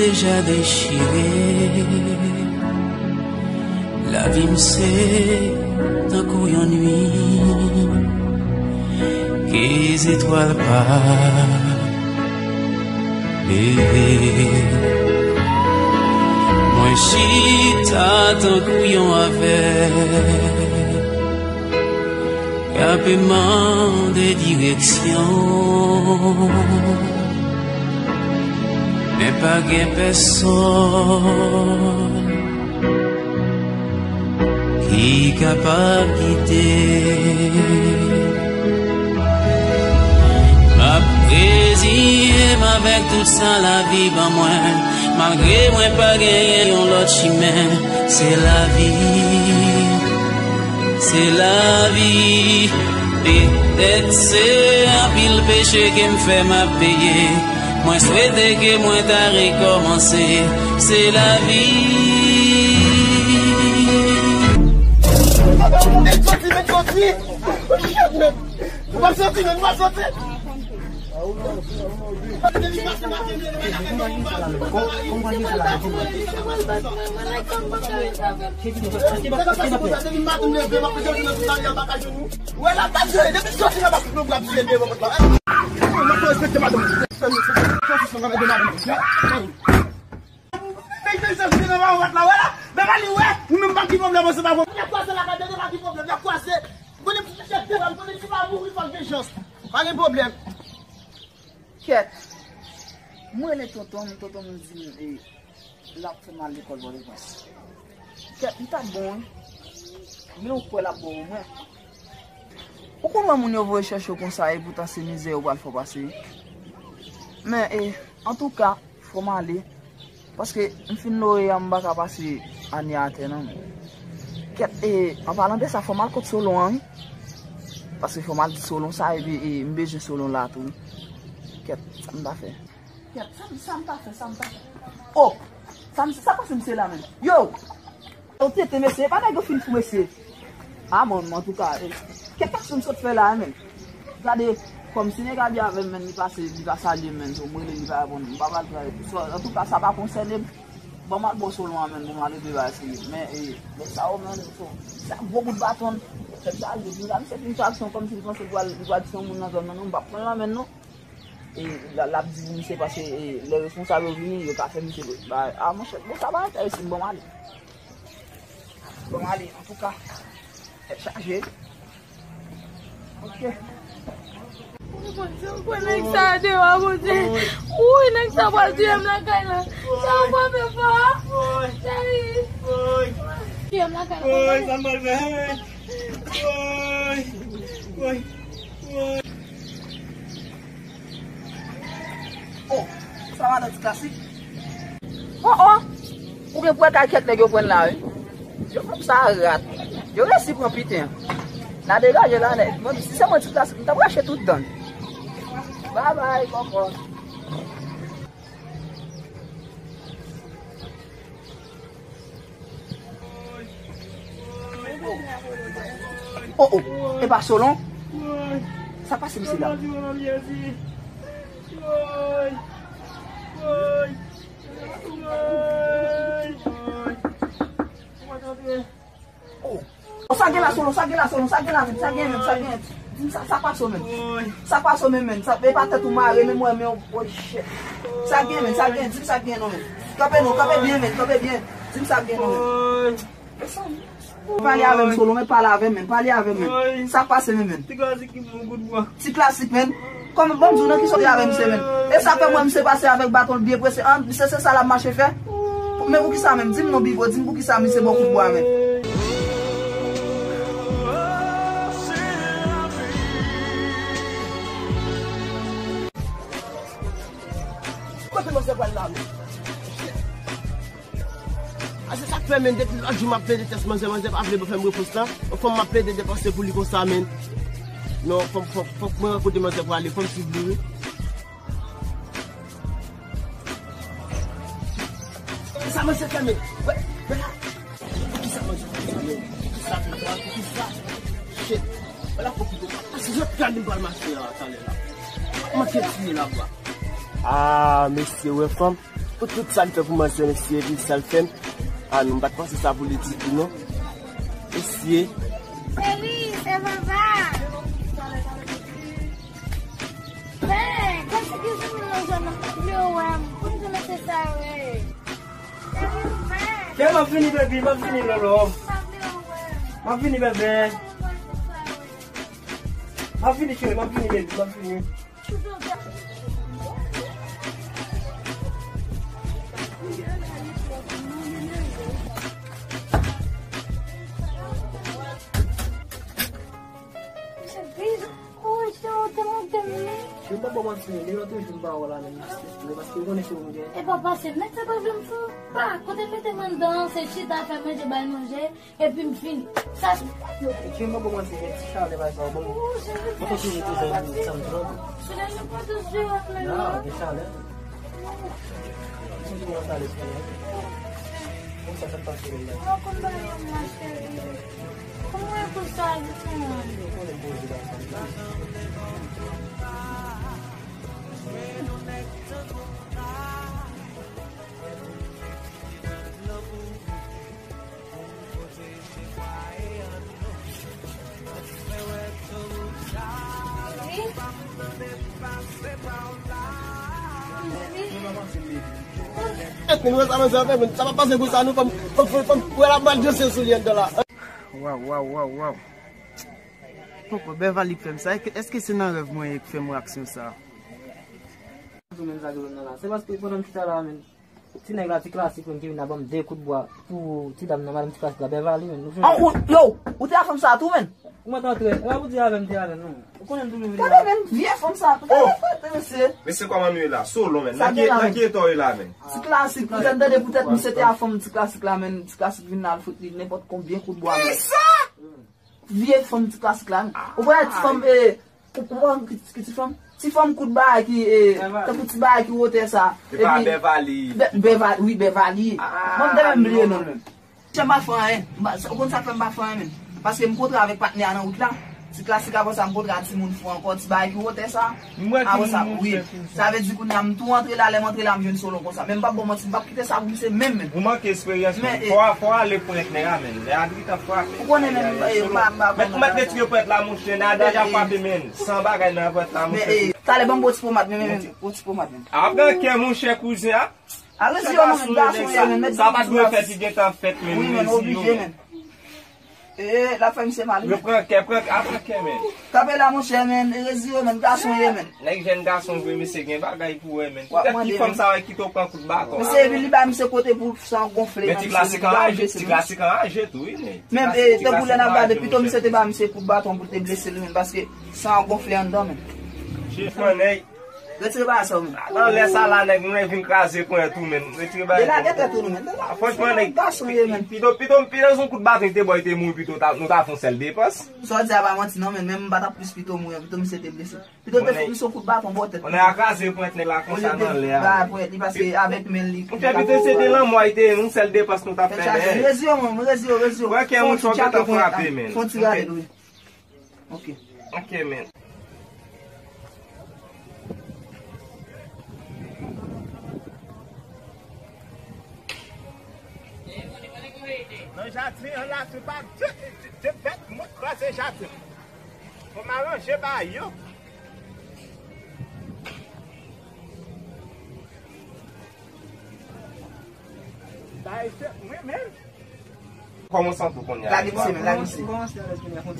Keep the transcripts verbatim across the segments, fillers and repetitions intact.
Deja dechire, lavi m se tankou yon nwi ke zetwal pa leve. Mwen chita tankou yon avèg k ap mande direksyon, men pa gen pèsonn ki kapab gide. M ap reziye m avèk tout sa lavi ban mwen, malgre mwen pa genyen yon lòt chimen. Se lavi, se lavi. Petèt se anpil peche ke m fè m ap peye. Mwen swete ke mwen ta rekòmanse. Se lavi. Ou p ap soti, men, ou p ap soti. Wè la, pa jwe, depi soti nan bak nou, w ap jwe devan pòt la. Mwen pa respekte madanm. Sèl yo, se sòsi sou nan madanm. Fèy fèy sòsi nan madanm la, wè la. Men pa li wè, ou menm pa ki pwoblèm, se pa pwoblèm. Y ap kwaze la, gade pa ki pwoblèm, y ap kwaze. Konnen pou chèche devan, konnen si pa mouri, fòk venjans. Pa gen pwoblèm. Kèt. Mwen rele tonton m, tonton m di m, e, l ap fè m al lekòl Pòtoprens. Kèt, m t ap bon, wi. Men ou kwè l ap bon pou mwen? Ou konn wè moun yo voye chèche w konsa, epoutan se mizè yo pral fè w pase, wi. Men, e, antouka, fò m ale. Paske m fin loreya, m pa ka pase ane atè, non, men. Kèt, e, an palan de sa, fò m al kot Solon an, wi. Paske fò m al di Solon sa, epi, e, m bezwen Solon la tou, wi. Kèt, sa m ta fè? Kèt, sa m, sa m ta fè, sa m ta fè? Oh! Sa m, sa pase m se la menm. Yo! Yo tete mesye, e pa nèg yo fin fou mesye. A, mwen, antouka, e, kèt, sa m sot fè la, menm. Gade, kòm si nèg a di avè m, menm, li pase, li pa salye m, menm, so, mwen, li pa reponn, m pa pral travay. So, antouka, sa pa konsène m. Bon, m al bò Solon an, menm, bon, m al rete ba eseye. Men, e, men sa yo, menm, so, sa gwo bout baton, tèt chaje, vin la, misye fin fè aksyon kòm si li panse li pral, li pral tiye yon moun nan zòn nan, non, m p ap pran l nan men l, non. E l, l ap di pou misye pase, e, lè responsab yo vini, yo ka fè misye ba, a, monchè, bon, sa pa entèrese m, bon, m ale. Bon, m ale, antouka, tèt chaje. Ok. Woy, Bondye, m kwè nèg sa a deyò a, Bondye. Woy, nèg sa a pral touye m lakay la. Sa a pral fè fò. Cheri. Touye m lakay la. Woy, sa m pral fè. Woy. Woy. Woy. Oh, sa madan ti klasik. Oh, oh. Ou gen pou wè kay kèk nèg yo pran la, wi. Yo fanm sa rat. Yo resi pran piten. La degaje la nèt. Mwen, si se mwen ti klasik, m t ap rache tout dan. Bye bye, kòkò. Oh, oh, e pa Solon? Sa pase misye la? Oh, sa gen la, Solon, sa gen la, Solon, sa gen la menm, sa gen menm, sa gen. Di m sa, sa pase w menm? Sa pase w menm, menm. Sa, e pa tèt ou mare, menm, wè, men, oh, shit. Sa gen, menm, sa gen, di m sa gen non, menm. Kanpe non, kanpe byen, menm, kanpe byen. Di m sa gen non, menm. Pale avè m, Solon, men, pale avè m, menm, pale avè m, menm. Sa pase menm, menm? Ti klasik, menm. Kòman, ban m di w nan ki sòti avè misye menm? E sa fè mwen misye pase avèk baton l byen prese. An, misye se sa l ap mache fè? Men poukisa menm? Di m non, Bigo, di m poukisa misye ba w kout bwa menm? Kote manzè pral la menm? A, se sa k fè, men, depi lòt jou m ap plede tès manzè, manzè pa vle fè m repons lan. Yon fanm m ap plede depanse pou li konsa, men. Non, fòk, fòk, fòk mwen kote manzè prale, fò m swiv li, wi. Kisa manzè fè, men? Wè, wè la. Kisa manzè fè, men? Kisa fè sa? Kisa? Shit. Wè la, fòk li te pase. Se jòt gad li pral mache la, talè la. Manke tiye la, bwa. A, mesye, wè fanm. Pou tout sa l fè pou manzè, mesye, epi sa l fè m. A non, m pa t panse sa pou li ditou, non. Mesye. Cheri, se papa. Men, kòm se ki joun nan zòn nan, m pa vle wè m. Pou m di mesye sa, wi. Cheri, men. Cheri, m ap vini, baby, m ap vini, Lolo. M pa vle wè m. M ap vini, bebe. M ap vini, cheri, m ap vini, baby, m ap vini. Yo pa bon manti, men, li yon toujou m pa wè la menm, paske yo konnen se ou m gen. E pa pase, men sa pa vle m fou. Pa, kote mete m anndan, se chita, fè manje, bay manje. Epi m fini. Sa se. Ki mwen bon manti, gen ti chalè bay sa, bon. Mwen kontinye toujou sa m twò. Solèy nan pa dous je wè menm. Non, gen chalè. Kontinye nan chalè, solèy. Bon, sa, sa pase la. Mwen konn ba yo, ma chérie. Kòman e pou sa, Viton? Yo konnen poze la, sa. Èk, nou sa nan zafè, men sa pa pase konsa, nou fè m, fè m, fè m, fè m, wè la mal danse sou li anndan la. Waw, waw, waw, waw. Poko, Beverly k fè m sa. Èske, èske se nan rèv mwen ye k fè m wè aksyon sa? Tou menm sa ki vin nan la. Se paske pandan m chita la, men. Ti nèg la, ti klasik, menm ki vin la ban m de kout bwa pou ti dam nan, madanm ti klasik la, Beverly, menm. An, ou, yo, ou te a fanm sa tou, menm? Ou mèt antre. E pa pou di avè m, te avè m, non. Ou konnen m toujou vin la. Gade, menm, vye fanm sa. Gade, mesye. Mesye, kòman nou ye la? Solon, menm. Nan ki eta w ye la, menm? Ti klasik, poutèt, tande, poutèt misye te a fanm ti klasik la, menm. Ti klasik vin la, l fout li nenpòt konbyen kout bwa, menm. Vye fanm ti klasik la, menm. Ou wè ti fanm, e, Ou, ou wè ki, ki ti fanm? Ti fanm kout bagay ki, e, tankou ti bagay ki wotè sa. Epi Beverly. Be-, Beverly, wi, Beverly. Mwen, m te menm bliye non l menm. Monchè, m pa fè anyen. M pa, ou konn sa k fè m pa fè anyen menm? Paske m kontre avèk patnè a nan wout la. Ti klasik, apre sa, m kontre a timoun fou ankò, ti bagay ki wotè sa. Apre sa, wi. Sa vle di kounye a m tou antre la, lè m antre la, m jwenn Solon konsa. Men m p ap ba w manti, m p ap kite sa pou misye menm, menm. Ou manke esperyans, men, men, fò, fò ale pran nèg la, men. Lè Adritan frape. Ou konnen menm, e, m pa, m pa konnen. Men ou mèt retire pwent la, monchè, nèg la deja frape, men. San bagay nan pwent la, monchè. Men, e, talè ban m bon ti pomad, men, men, men, bon ti pomad, men. Ap nan kè, monchè, kouzen, a. A, rezi yo, men, gason ye, men, sa pa dwe fèt, li gentan fèt, men, wi, men, rezi yo, oblije, men. E, l ap fè misye mal, wi. Yo pran kè, pran, a pran kè, men. Kanpe la, monchè, men, rezi yo, men, gason ye, men. Nèg jèn gason vre, mesye, gen bagay pou wè, men. Poutèt ki fanm sa yo kite w pran kout baton? Mesye, epi li ba misye kote pou san gonfle. Men ti klasik anraje, ti klasik anraje tou, wi, men. Men, e, tankou lè n ap gade, pito misye te ba misye kout baton pou l te blese l, men, paske san gonfle anndan, men. Chifon, nèg. Retire bagay sa w, men. Nan lè sa la, nèg, nou vin kraze ponyèt ou, men. Retire bagay. Delage tèt ou, nou, men. Delage. Franchman, nèg, gason ye, men. Pito, pito, pito, se yon kout baton ki te ba w, li te mouri, pito ta, nou ta fè yon sèl depans. Sa w di a pa manti, non, men, men m pa t ap plis pito mouri, pito misye te blese. Pito te fout misye yon kout baton bò tèt. Nèg la kraze ponyèt nèg la konsa nan lè a. Ba ponyèt li, paske avèk men li. Monchè, pito se te lanmò, li te yon sèl depans nou t ap fè, men. Rezi yo, men, rezi yo, rezi yo. Wè kè yon chòk gentan frape, men. Fon ti rale, wi. Ok. Ok, men. Nan jaden an la, se pa de, de, de bèt mwen kraze jaden. Fò m aranje bagay yo. Bagay se mwen menm. Kòman w santi w kounye a? Lage misye, men, lage misye.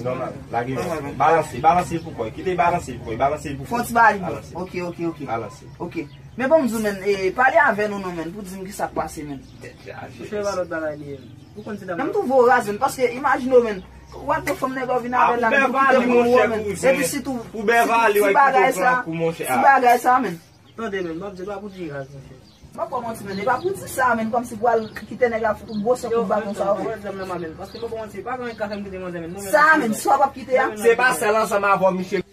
Nòmal, lage misye. Balanse, balanse pou kò. Kite balanse pou kò, balanse pou kò. Fon ti bagay li. Balanse. Ok, ok, ok. Balanse. Ok. Men bon, m di w, men, e, pale avè nou non, men, pou di m kisa k pase, men. Tèt chaje. Monchè, pa lòt bagay li ye, men. Ou konn se dam nan. Men m twouve w raz, men, paske imajine w, men, w ap gen fanm nèg la w vin avè l la, men, pou kite moun ou, men. Epi sitou, sitou ti bagay sa, ti bagay sa, men. Tande, men, m ap di l pa pou di raz, monchè. M ap ba w manti, men, e pa pou di sa, men, kòmsi pou al kite nèg la fout ou gwo san kout baton sa, men. Yo, men, manzè m nan, men, paske m pa pou manti, pa gen anyen k ka fè m kite manzè, men. Sa, men, sa w ap kite a. Se pa sèl ansanm avè w, Michel.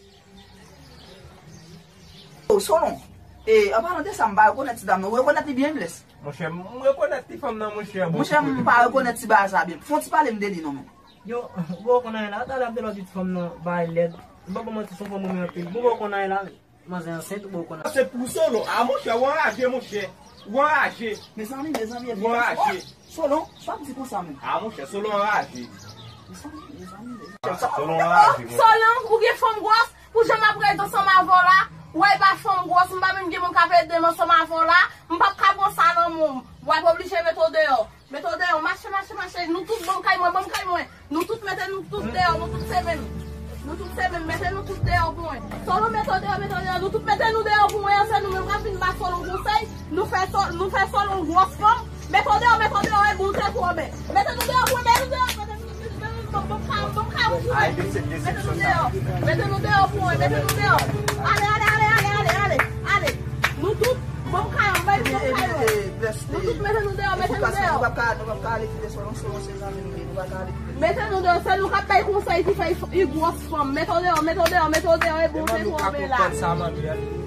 O, Solon. E, an palan de sa, m pa rekonèt ti dam nan. Ou rekonèt li byen, Bless? Monchè, m rekonèt ti fanm nan, monchè. Monchè, m pa rekonèt ti bagay sa byen. Fon ti pale m de li non, men. Yo, ou poko konn anyen la. Talè ap de lòt ti fanm nan, bay lèd. M pa pou manti, se yon fanm renmen anpil. Ou poko konn anyen la, men. Manzè ansent, ou poko konn anyen. Se pou Solon. A, monchè, ou anraje, monchè. Ou anraje. Mezanmi, mezanmi, epi Ou anraje. Oh, Solon, sa w ap di konsa menm? Ah, monchè, Solon anraje. Mezanmi, mezanmi, mezanmi. Solon anraje, monchè. Solon, ou gen fanm gwòs? Pou jan m ap rete ansanm avè w la, w wè e pa fanm gwòs, m pa menm gen moun k ap ede m ansanm avè w la, m p ap ka pran sa nan men w. W ap oblije mete w deyò. Mete w deyò, mache, mache, mache. Nou tout banm kay mwen, banm kay mwen. Nou tout mete nou tout deyò, nou tout se menm. Nou tout se menm, mete nou tout deyò pou mwen. Solon, mete w deyò, mete w deyò. Nou tout mete nou deyò pou mwen, se nou menm k ap vin ba Solon konsèy. Nou fè Solon, nou fè Solon gwòs fanm. Mete w deyò, mete w deyò, e bon tèt ou anbè. Mete nou deyò pou mwen, mete nou deyò, mete nou deyò, mete nou deyò, mete nou deyò, mete nou deyò pou mwen, mete nou deyò. Ale, ale, ale, ale, ale, ale, ale. Nou tout, bon kay anbè, bon kay anbè. Nou tout mete nou deyò, mete nou deyò. Mete nou deyò, se nou k ap bay konsèy ki fè y, y gwòs fanm. Mete w deyò, mete w deyò, mete w deyò, e bon tèt ou anbè la.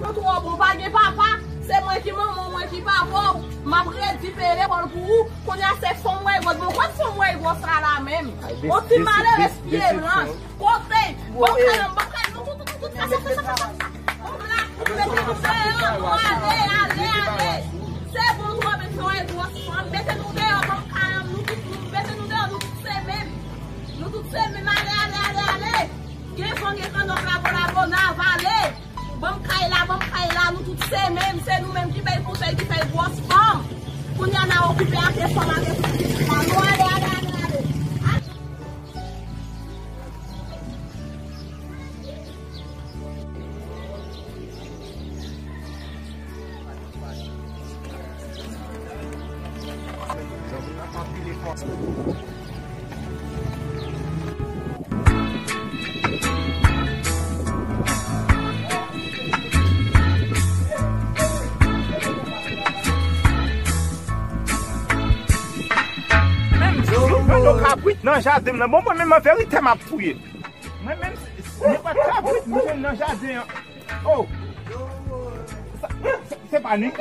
Ou twò bon, pa gen papa. Se mwen ki manman w, mwen ki papa w. M ap redi peye lekòl pou ou. Kounye a se fanm w wè gwòs. Bon, kot fanm w wè gwòs la la menm? On ti malerèz pye blanch. Kote? Bon, kay, bon, kay, nou tout, tout, tout, tout, tout, tout, tout, tout. Bon, la, mete nou deyò, ale, ale, ale. Se bon, nou ap mete yon gwòs fanm. Mete nou deyò, bon, kay, nou tout, nou, mete nou deyò, nou tout se menm. Nou tout se menm, ale, ale, ale, ale. Gen van, gen kannòk, labo, labo, n a vale. Banm kay la, banm kay la, nou tout se menm, se nou menm ki bay konsèy, ki fè gwòs fanm. Kounye a n a okipe ake fanm, ake pitit la. Nou ale, ale, ale, ale. Menm si m jwenn yon kabrit nan jaden m nan, bon, mwen menm an verite m ap fouye. Mwen menm si, si nenpòt kabrit m jwenn nan jaden an, oh! Sa, sa, se pa nini.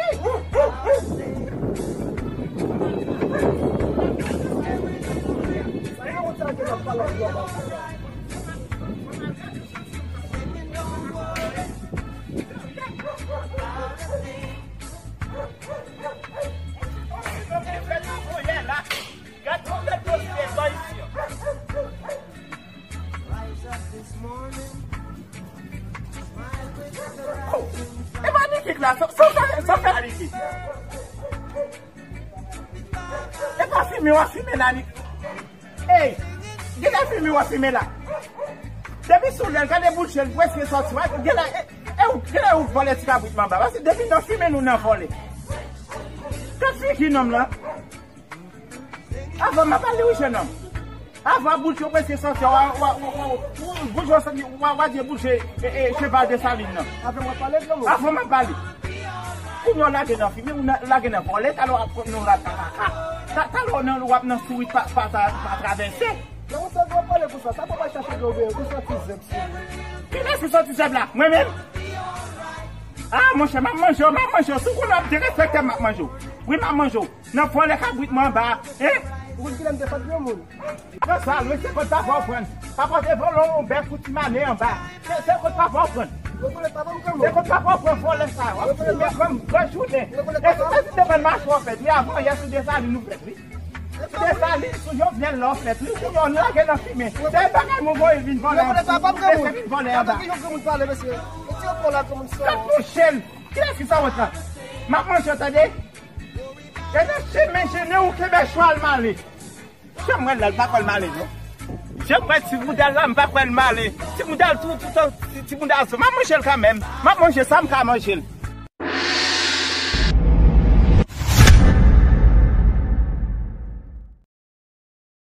Gad konbyen dosye ban isi an. Oh, e pa Niki la, sa, sa, sa, sa fè a Niki. E pa fimen w ap fimen la, Niki. Ey, genlè fimen w ap fimen la. Depi sou lè l, gade bouch l, prèske sòti. Genlè, e, e ou, genlè ou vòlè ti kabrit m anba. Paske depi nan fimen nou nan vòlè. Gad figi nonm lan. Avan m ap pale wi, jennonm. Avan boudje w prèske sòti, wa, wa, wa, wa, boudje w sòti, wa, wa di boudje, e, e, cheval Desalin nan. Avan mwen pale, granmoun. Avan m ap pale. Kounye a w lage nan fimen, ou nan, lage nan vòlè, talè w ap konn nou rat kakaka. Ta, talè w nan, w ap nan sourit pa, pa, pa, pa travèse. Granmoun, sa w ap pale konsa, sa papa chache gen oubyen, ou sòti zèb sou li. Kilès ki sòti zèb la? Mwen menm? Ah, monchè, m ap manje w, m ap manje w. Si w konnen w ap derespekte m, m ap manje w. Wi, m ap manje w. Nan vòlè kabrit mwen anba, hein? Ou konn kilè m te fèt, granmoun? Nan sa, lwen se kot papa w pran. Papa w te vòlè yon bèf pou ti mane anba. Se, se kot papa w pran. Rekonèt papa m, granmoun. Se kot papa w pran vòlè sa. W ap fouye granm, gran jounen. Rekonèt papa m. E si te pran mache w fèt, wi, avan yè sou Desalin nou fèt, wi. Sou Desalin, sou Jovenel la w fèt, wi, kounye a w lage nan fimen. Se bagay mwen voye vin vòlè. Rekonèt papa m, granmoun. Mesye vin vòlè anba. Gade yon granmoun pale, mesye. Mete yon kò la, granmoun, sa. Gad yon chen. Kilès ki sa wont la? M ap manje w, tande. E nan chemen jennen ou kenbe chwal male. Jan m wè l la, m pa kwè l male, non. Jan m wè ti bouda l la, m pa kwè l male. Ti bouda l tou, tou, tou, ti, ti bouda l zo. M ap manje l kanmenm. M ap manje sa m ka manje l.